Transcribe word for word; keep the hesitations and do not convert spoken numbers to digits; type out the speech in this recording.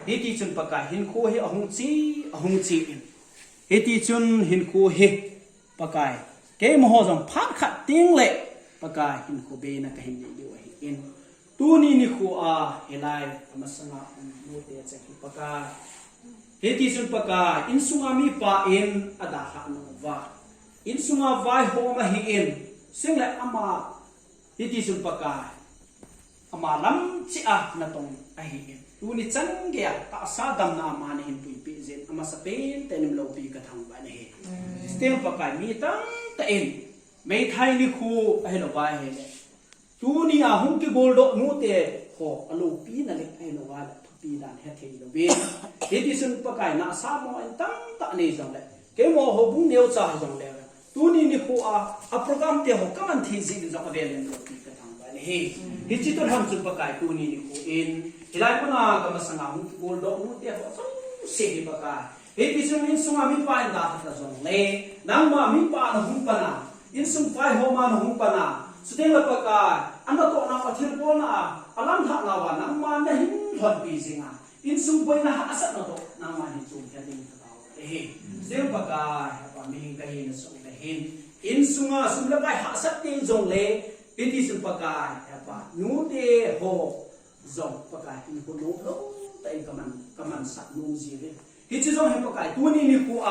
Hiti chun Pakai hinkho hi ahung chi, ahung chi in. Hiti chun hinkho hi Pakai, keima ho jong phat khat teng le Pakai hinkho beina kahin nei diu ahi in. Tuni nikho a hilai amasanga um nute cheng hi Pakai. Hiti chun Pakai, insunga mipa in adalhah nung uva. Insunga vaihom ahi in, sing le ama, hiti chun Pakai, ama lam chia natong ahi in. Tuni chan geiya tahsa damna ama nahin puipeh jeh in, amasapen tah in loupi kathangvah in ahi. Still Pakai, mi tamtah in, meithai nikho ahilou vai ahile, tuni a hung kigoldoh nute ho aloupina le ahilou vai le thupi dan hethei louvin. Hiti chun Pakai, nahsah mo in tamtah nei jongle, keima houbung neocha hijongle, tuni nikho a, a program te ho kaman thei jeh in jong avel in loupi kathangvah in ahi. Hiche toh lhon chun Pakai, tuni nikho in, hilai muna kamasanga hung kigoldoh nute ho jouse hi Pakai, hiti chun insunga mipa in dalhah ta jongle, nangma mipa nahung pan a, insung vaihom a nahung pan a, chuteng le Pakai, anatohna a thilbolna a, alamlhah nauva nangma nahin lhonpi jing a, insung boina hahsatna toh nangma hin chonphet ding katao ahi. Chuteng Pakai, Hepa, mihing kahi nasung nahin, insunga sum le pai hahsat teng jongle, hiti chun Pakai, Hepa, nute ho jong Pakai, hinkho nomlou tah in kaman, kamansah nom jiuvin. Hiche jong hi Pakai, tuni nikho